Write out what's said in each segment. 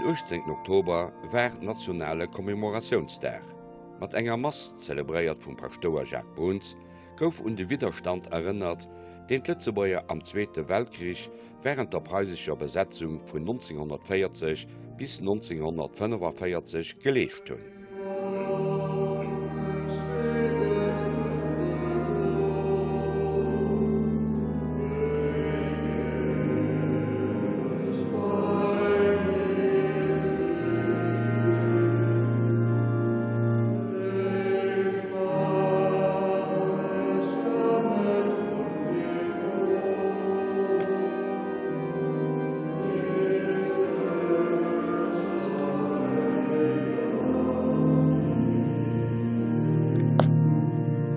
18 Oktober war nationale Commemoratiounsdag. Mat enger Mass, zelebréiert vum Paschtouer Jacques Bruns, gouf un de Widderstand erënnert, deen d'Lëtzebuerger am Zweete Weltkrich wärend der preisescher Besetzung vun 1940 bis 1945 geleescht hunn.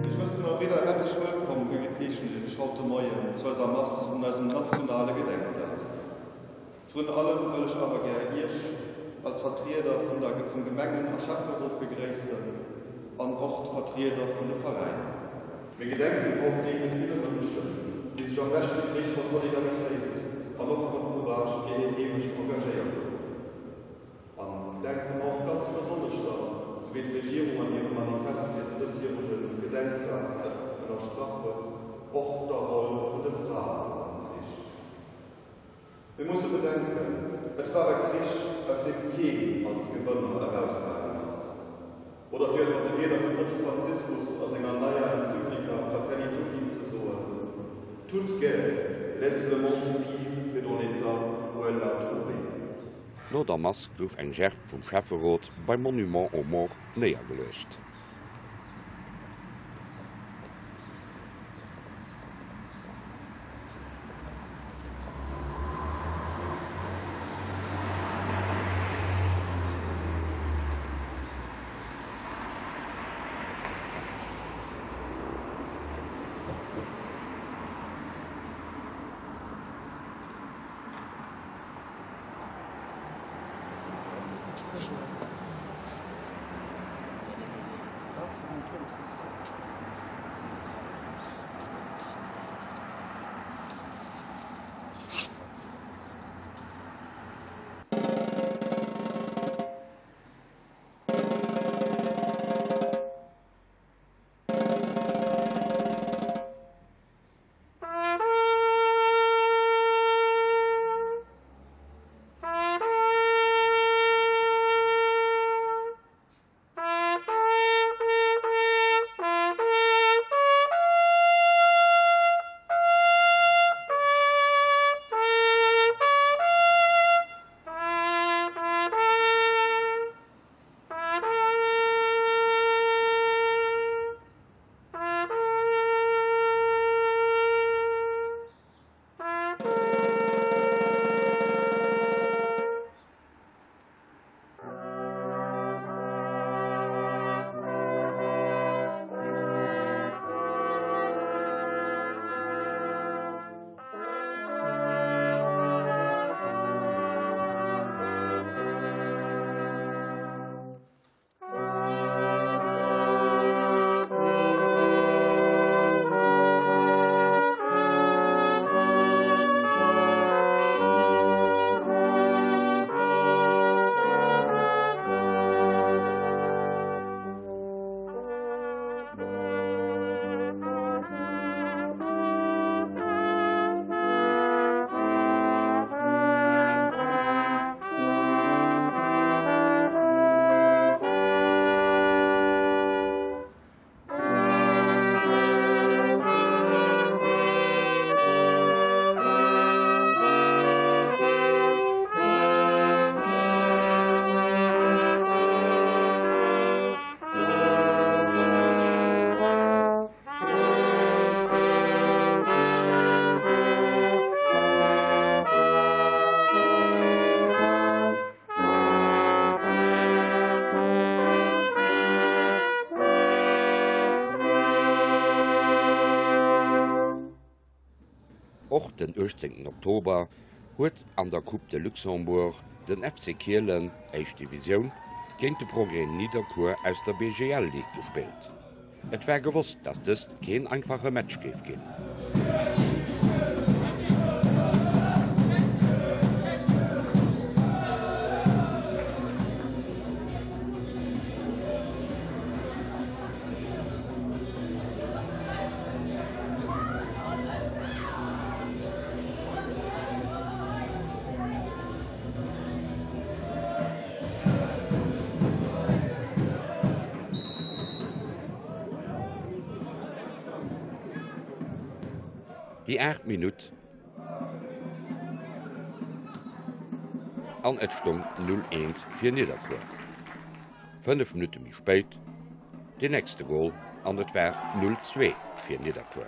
Ech wëss den Awidder häerzlech wëllkomm heeschen Iech haut de Moien zu eiser Mass un eisem nationale Gedenkdag. Vrun allem wëll ech awer gär Iech als Vertrieder vun der vum Gemengen a Schäfferot begréissen an och d'Vertrieder vun de Veräiner. Mir gedenken haut deene ville Mënschen, déi sech am leschte Krich mat Solidaritéit an och mat Courage fir hir Heemecht engagéiert hunn. An gedenken och ganz besonnesch der, sou wéi d'Regierung an hirem Manifest fir den dësjärege Gedenkdag ënnerstrach huet, och der Roll vun de Fraen am Krich. Mir musse bedenken, et war e Krich, aus deem keen als Gewënner erausgaangen ass. Oder fir et mat de Wierder vum Poopst Franziskus a senger neier Enzyklika Fratelli Tutti ze soen, Toute guerre laisse le monde pire que dans l'état où elle l'a trouvé. No der Mass gouf eng Gerb vum Schäfferot beim Monument aux Morts néiergeluecht. Och den 18 Oktober huet an der Coupe de Luxembourg den FC Kielen, éischt Divisioun, géint de Progrès Nidderkuer aus der BGL Ligue gespillt. Et war gewosst, datt dëst keen einfache Match géif ginn. Déi 8 Minutt an et stong 0, 1 fir Nidderkuer. 5 Minutte méi spéit deen nächste Gol an et war 0, 2 fir Nidderkuer.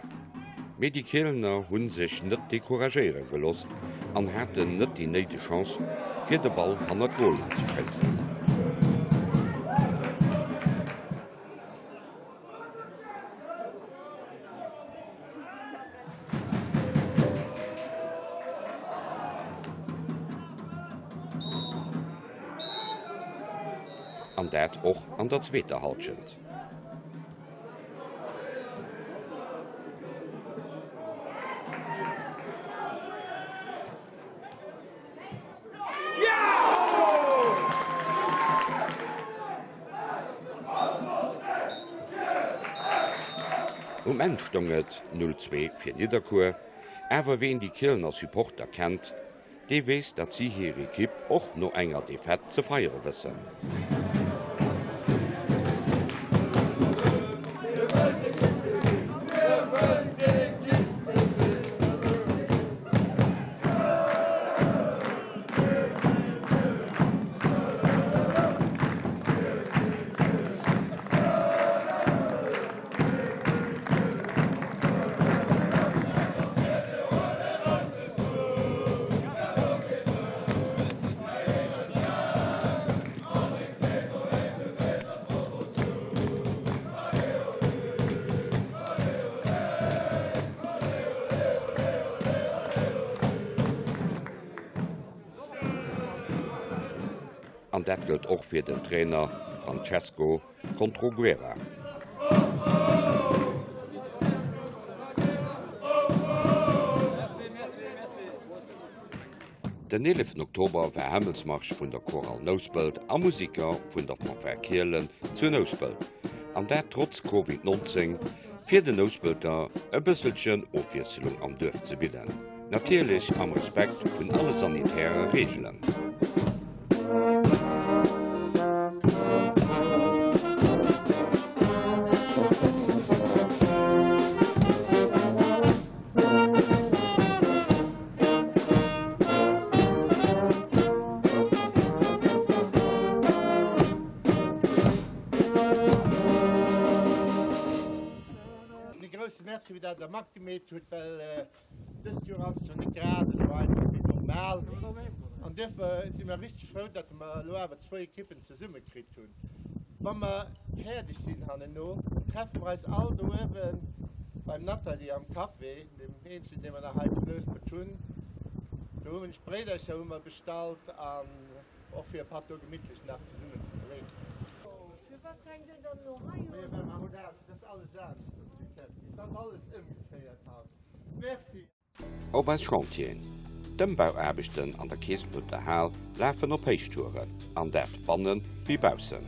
Mee déi Kielener hu sech net decouragéiere geloss an haten net déi néideg Chance, fir de Ball hanner d'Goallinn ze schéissen. An dat och an der zweeter Hallschent. Um Enn stoung et 0, 2 fir Nidderkuer, awer ween déi Kielener Supporter kennt, Dee weess, datt si hir Ekipp och no enger Defaite ze feiere wëssen. An dat gëllt och fir den Trainer Francesco Controguerra. Den 11 Oktober war Hämmelsmarsch vun der Chorale Nouspelt a Musiker vun der Fanfare Kielen zu Nouspelt, an dat trotz Covid 19, fir den Nouspelter e bësselchen Ofwiesselung am Duerf ze bidden, natierlech am Respekt vun alle sanitäre Reegelen. E grousse Merci, wéi dat der matgemeet hutt, well dëst Joer ass et jo net grad esou einfach wéi normal. An duerfir si mer richteg frou, datt mer elo awer zwou Ekippen zesumme kritt hunn. Wa mer fäerdeg sinn hanneno, treffe mer eis all do uewe beim Nathalie am Café, deem eenzegen, dee mer nach hei zu Nouspelt hunn. Do hu mer nämlech Bréidercher hu mer bestallt an Och fir e Patt do gemittlech nach zesummen ze drénken. Firwat fänkt en dann elo hei un? Well mer haut anescht, et ass alles aneschters wéi d'lescht, et ass alles ëmgekéiert haut. Merci. Op eis Chantieren. D'Ëmbauaarbechten an der Keespelter Hal lafen op Héichtouren, an dat banne wéi baussen.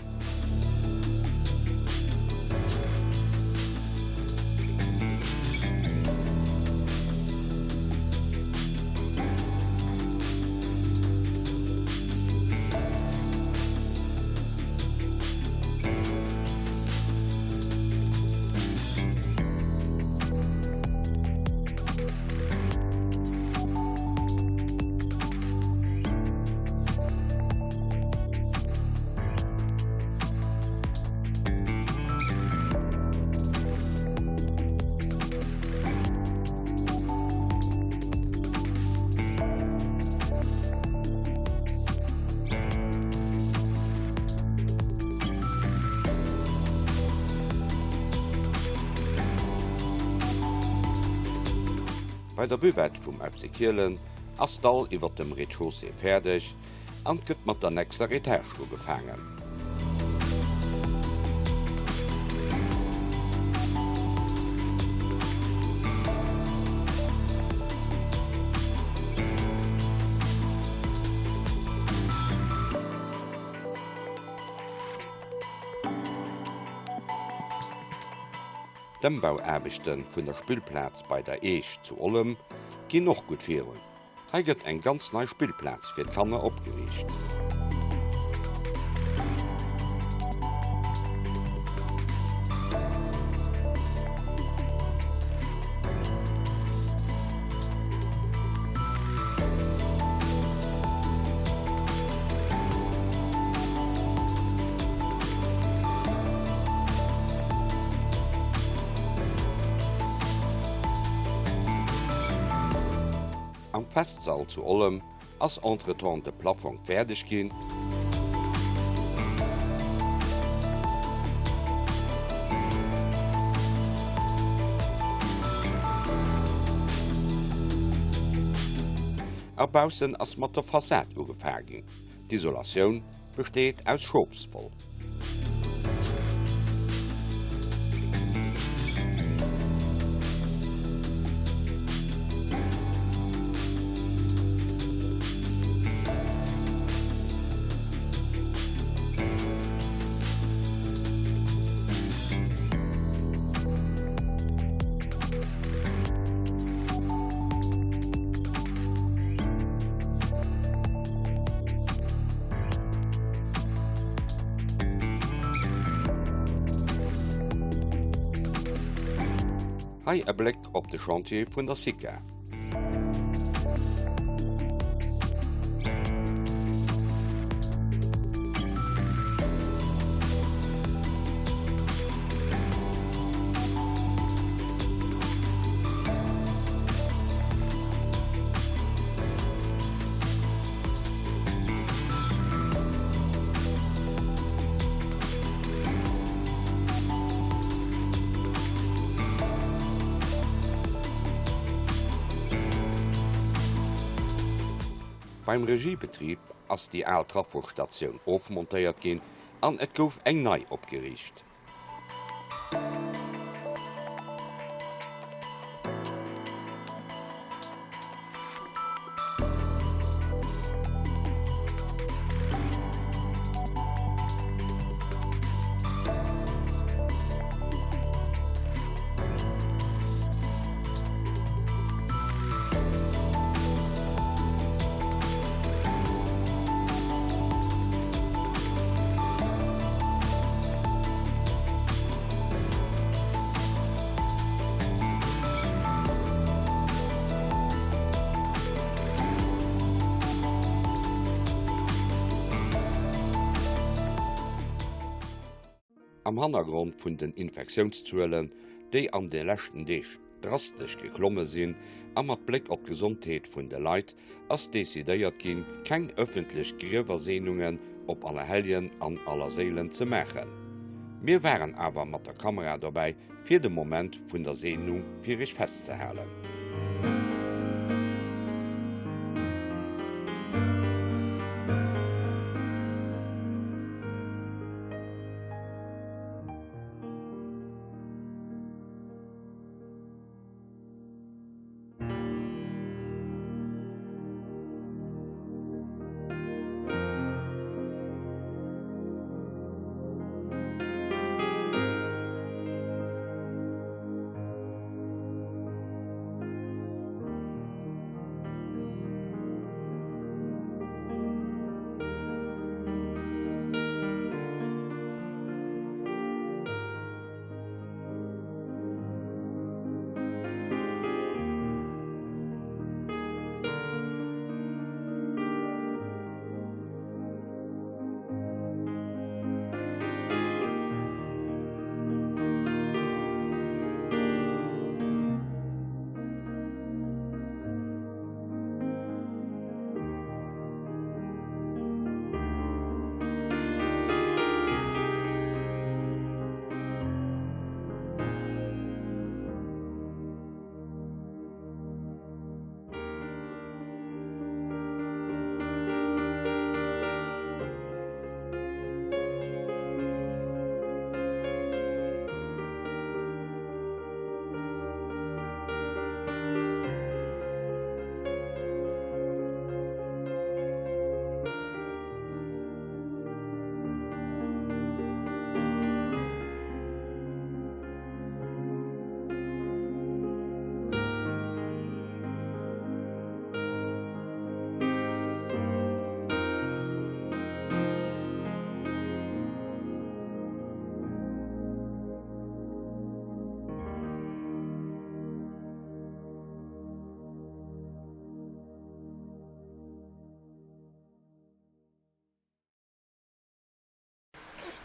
Bei der Buvette vum FC Kielen ass d'Dall iwwert dem Rez-de-chaussée fäerdeg an 't gëtt mat der nächster Etage ugefaangen. D'Ëmbauaarbechte vun der Spillplaz bei der Eech zu Ollem ginn och gutt virun. Hei gëtt eng ganz nei Spillplaz fir d'Kanner opgeriicht. Festsall zu Ollem ass entretemps de Plaffong fäerdeg ginn. A baussen ass mat der Fassad ugefaang ginn. D'Isolatioun besteet aus Schofswoll. Hei e Bléck op de Chantier vun der SICA. Beim Regiebetrib ass déi al Trafosstatioun ofmontéiert ginn an et gouf eng nei opgeriicht. Am Hannergrond vun den Infektiounszuelen, déi an de leschten Deeg drastesch geklomme sinn, a mat Bléck op d'Gesondheet vun de Leit, ass decidéiert ginn, keng ëffentlech Griewerseenungen op Allerhelljen an Allerséilen ze maachen. Mir waren awer mat der Kamera dobäi, fir de Moment vun der Seenung fir iech festzehalen.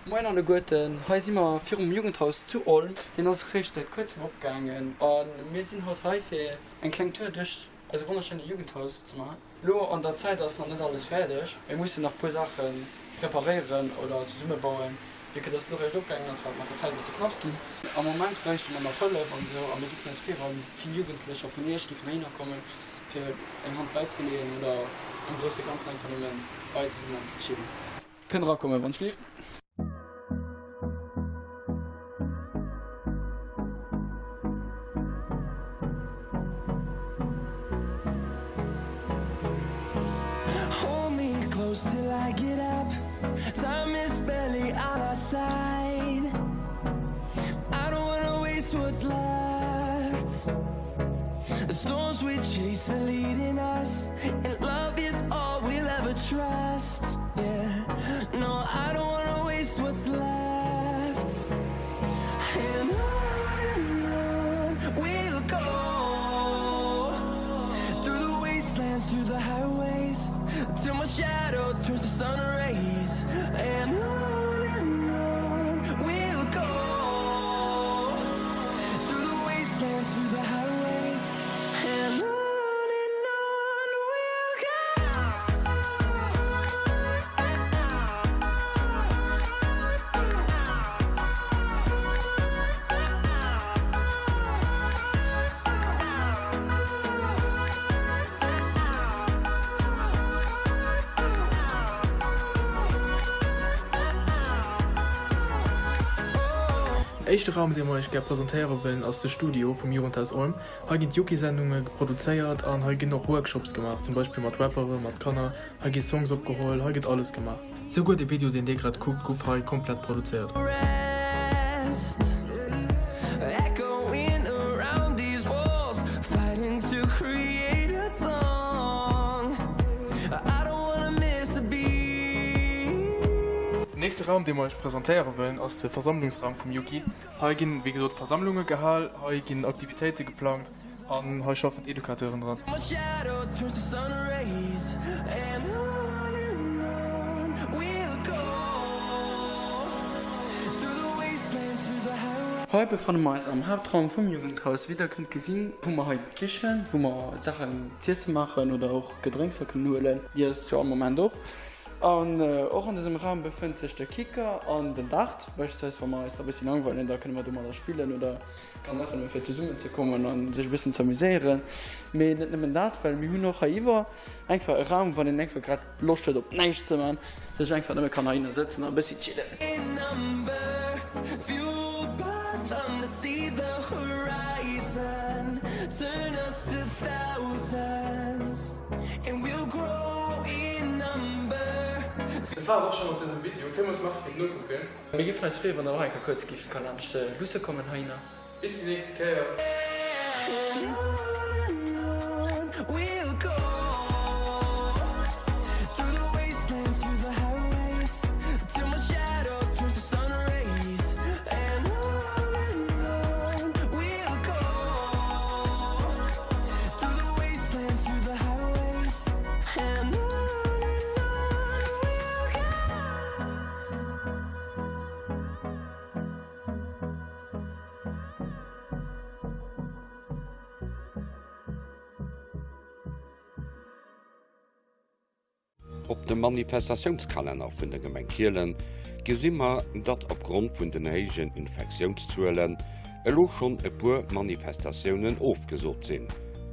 Moien alleguerten, hei si mer virum Jugendhaus zu Olm. Deen ass réischt säit kuerzem opgaangen a mir sinn haut hei fir eng kleng Tour duerch. eise wonnerschéine Jugendhaus ze maachen. Lo an der Zäit ass nach net alles fäerdeg, mir mussen nach puer Saache preparéieren oder zesummebauen. Vu que dass et lo réischt opgaangen ass, war et mat der Zäit e bësse knapps ginn. Am Moment bräichte mer nach Hëllef an esou a mir giffen eis freeë wann vill Jugendlecher vun iech giffen heihinner kommen fir eng Hand bäizeleeën oder am grousse Ganzen einfach nëmmen bei ze sinn an ze chillen. Kënnt erakommen wann schlift. Hold me close till I get up. Time is barely on our side. I don't wanna waste what's left. The storms we chase are leading us, and love is all we'll ever trust. Yeah, no, I don't wanna waste what's left. And on we'll go through the wastelands, through the highways, till my shadow turns to sun rays. And on and on we'll go through the wastelands, through the highways, and on and on we'll go. Den éischte Raum, dee mer iech gär presentéiere wëllen, ass de Studio vum Jugendhaus Olm. Hei ginn d'Juki-Sendunge produzéiert an hei ginn och Workshops gemaach, zum Beispill mat Rappere, mat Kanner. Hei gi Songs opgeholl, hei gëtt alles gemaach. Souguer de Video deen dir grad kuckt guff hei komplett produzéiert. Den nächste Raum dee mer iech presentéiere wëllen ass de Versammlungsraum vum Juki. Hei ginn wéi gesot Versammlunge gehal, hei ginn Aktivitéite geplangt. An hei schaffen d'Educateuren dran. Hei befanne mer eis am Haaptraum vum Jugendhaus. Wéi der kënnt gesinn, hu mer hei d'Kichen, wou mer Saachen z'iesse maachen oder och Gedrénkser kënnen huelen. Déi ass zu all Moment op. An och an dësem Raum befënnt sech de Kicker an den Dart. Beispillsweis wa mer eis da bëssi langweilen, da kënne mer domadder spillen oder Ganz einfach nëmme fir zesummen ze kommen a sech e bëssen ze amuséieren. Mee net nëmmen dat, well mir hunn och hei iwwer einfach e Raum, wann een einfach grad Loscht huet op näischt ze man, sech einfach nëmme kann heihinner sëtzen a e bëssi chillen. Dat war et och scho mat dësem Video. Villmools Merci fir d'Nokucken. Mir giffen eis freeën, wann der och eng Kéier kuerz gifft ka laanscht luusse kommen heihinner. Bis déi nächste Kéier. Op dem Manifestatiounskalenner vun der Gemeng Kielen gesi mer, datt opgrond vun den héijen Infektiounszuelen elo schonn e puer Manifestatiounen ofgesot sinn,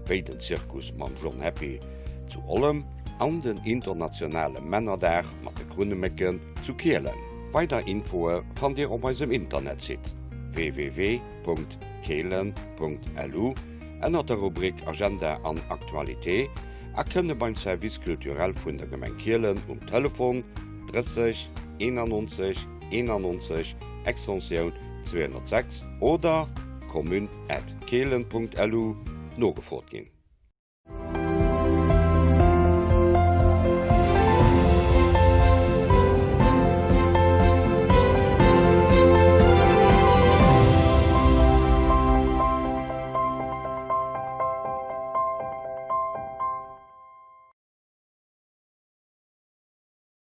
wéi den Zirkus mam John Happy zu Ollem an den internationale Männerdag mat de Krunnemécken zu Kielen. Weider Infoe fannt Dir op eisem Internetsite www.kehlen.lu ënnert der Rubrik Agenda an Actualités a kënne beim Service culturel vun der Gemeng Kielen um Telefon 30 91 91 Extensioun 206 oder commune@kehlen.lu nogefrot ginn.